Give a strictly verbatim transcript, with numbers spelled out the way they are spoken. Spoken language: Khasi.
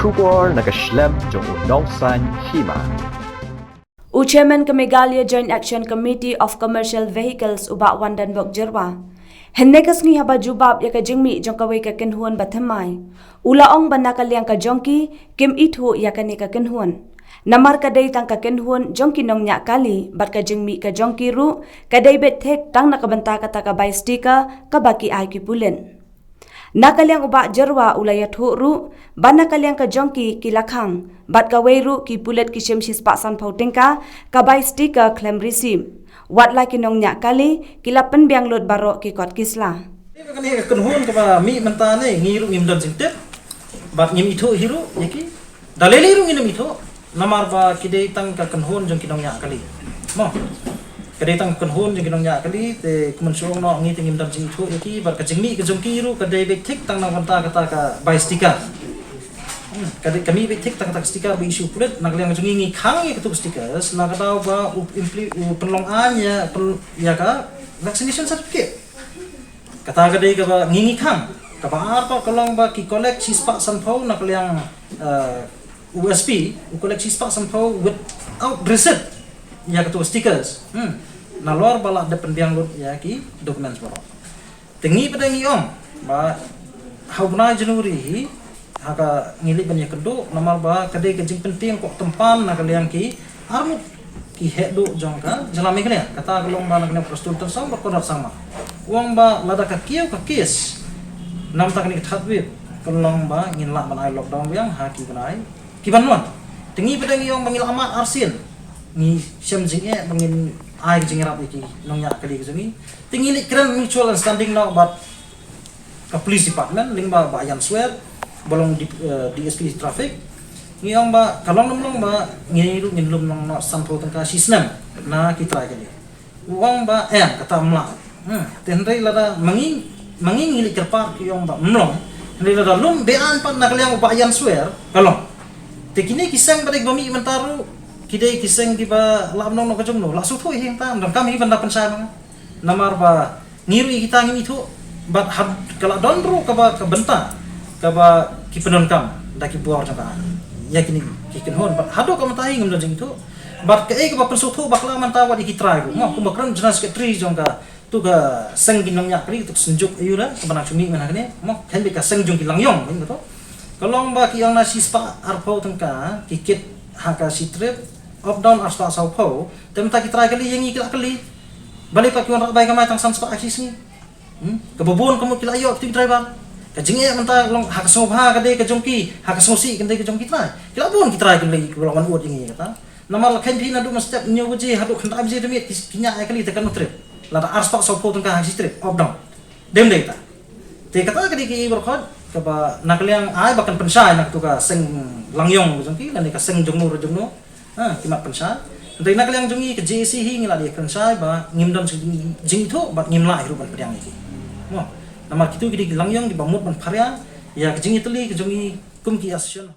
Khubor na ka shlem jong u nongsan hima. U Chairman ka Meghalaya Joint Action Committee of Commercial Vehicles u Bah Wandanbok Jyrwa, hynne ka sngi haba jubab ïa ka jingmih jong kawei ka kynhun ba thymmai, u la ong ba na ka liang ka jong ki kim ithuh ïa kane ka kynhun. Namar ka dei tang ka kynhun jong ki nongñiah kali bad ka jingmih ka jong ki ruh ka dei beit thik tang na ka bynta kata ka bai sticker kaba ki ai ki pulit. Na ka liang u Bah Jyrwa u la ïathuh ruh ba na ka liang ka jong ki ki la khang bad kawei ruh ki pulit ki shim shispah sanphew tyngka ka bai sticker khlem receipt. Wat la ki nongñiah kali ki la pynbiang lut baroh ki kot ki sla. Kane ka kynhun kaba mih mynta ne ngi ruh ngim don jingtip bad ngim ithuh hi ruh ïa ki. Da lei lei ruh ngim ithuh namar ba ki dei tang ka kynhun jong ki nongñiah kali. Mo. Ka dei tang ka kynhun jong ki nongñiah kali te kumno shuh noh ngi te ngim don jingithuh ïa ki bad ka jingmih ka jong ki ruh ka dei beit thik tang na ka bynta kata ka bai sticker. Hmm, ka dei ka mih beit thik tang kata ka sticker ba issue pulit na ka liang jong ngi ngi khang ïa katu ka stickers na ka daw ba u impli u pynlong aiñ ïa pyn ïa ka vaccination certificate. Kata ka dei kaba ngi ngi khang. Kaba ar pat ka long ba ki collect shispah sanphew na ka liang, eh, U S P, u collect shispah sanphew without receipt ïa katu stickers. Hmm. Nalor ba la dep pynbiang lut ïa ki documents baroh. Te ngi pat ngi ong ba ha u bnai January hi ha ka ngi leit ban ïakynduh namar ba ka dei ka jingpyntieng kok tympan na ka liang ki arngut ki heh duh jong ka jylla Meghalaya. Kata ka long ba na ka liang Prestone Tynsong bad Conrad Sangma. U ong ba lada ka kiew ka case na ka bynta kane ka third wave ka long ba ngin lah ban ai lockdown biang ha ki bnai ki ban wan. Te ngi pat ngi ong ba ngi lah mad arsien. Ngi shem jingeh ba ngin ai ka jingïarap ïa ki nongñiah kali ka jong ngi. Te ngi leit kren mutual understanding noh bad ka police department lyngba Bah Ian Swer ba long D-, eh, D S P traffic. Ngi ong ba ka long nym long ba ngi ruh ngin lum long noh sanphew tyngka shi snem na ki trai kali. U ong ba em kata ym lah. Hmm. Te hynrei lada ma ngi ma ngi ngi leit kyrpad ki ong ba ym long. Hynrei lada lum be-aiñ pat na ka liang u Bah Ian Swer ka long. Te kine ki seng ba dei ba mih mynta ruh ki dei ki seng kiba lah ym long noh ka jong no lah shu thuh hi hangta ym donkam hi ban da pynshai ma nga. Namar ba ngi ruh ïa kita ngim ithuh bad had ka la don ruh kaba ka bynta kaba ki pyndonkam da ki bor jong ka ïa kine ki kynhun bad haduh ka mynta hi ngim don jingithuh bad kaei kaba pynsngewthuh bakla mynta wat ïa ki trai ruh mo kumba kren general secretary jong katu ka seng ki nongñiah kali tu ka Synjuk Aïu Ran kaba nang shu mih mynta hangne mo khein beit ka seng jong ki Langïong beit katu ka long ba ki ong na shispah arphew tyngka ki kit ha ka shi trip up down arspah sawphew te mynta ki trai kali ïa ngi ki la kali. Balei pat ki wanrah bai kamai tang san spah ha ki sngi? Hmm? Kaba bun ka mut ki la ïoh ki driver. Ka jingeh mynta long ha ka sngewbha ka dei ka jong ki, ha ka sngewsih ka dei ka jong ki trai. Ki la bun ki trai ki la wan ud ïa ngi kata. Namar la kheiñ phi naduh mynstep hynñiew baje haduh khyndai baje da miet ki, ki ñiah ïa kali te katno trip. Lada arspah sawphew tyngka ha ki trip up down. Dem dei ta. Te kata ka dei ki ei baroh khoit kaba na ka liang ai ba kan pynshai na katu ka seng Langïong ka jong ki lane ka seng jong no re jong no. Ha, ki mat pynshai. Hynrei na ka liang jong ngi ka J A C hi ngi la dei pynshai ba ngim don jing, jingithuh bad ngim lah hi ruh ban pdiang ïa ki. Mo. Namar kitu ki dei ki Langïong kiba mut ban pharia ïa ka jingïatylli ka jong ngi kum ki association.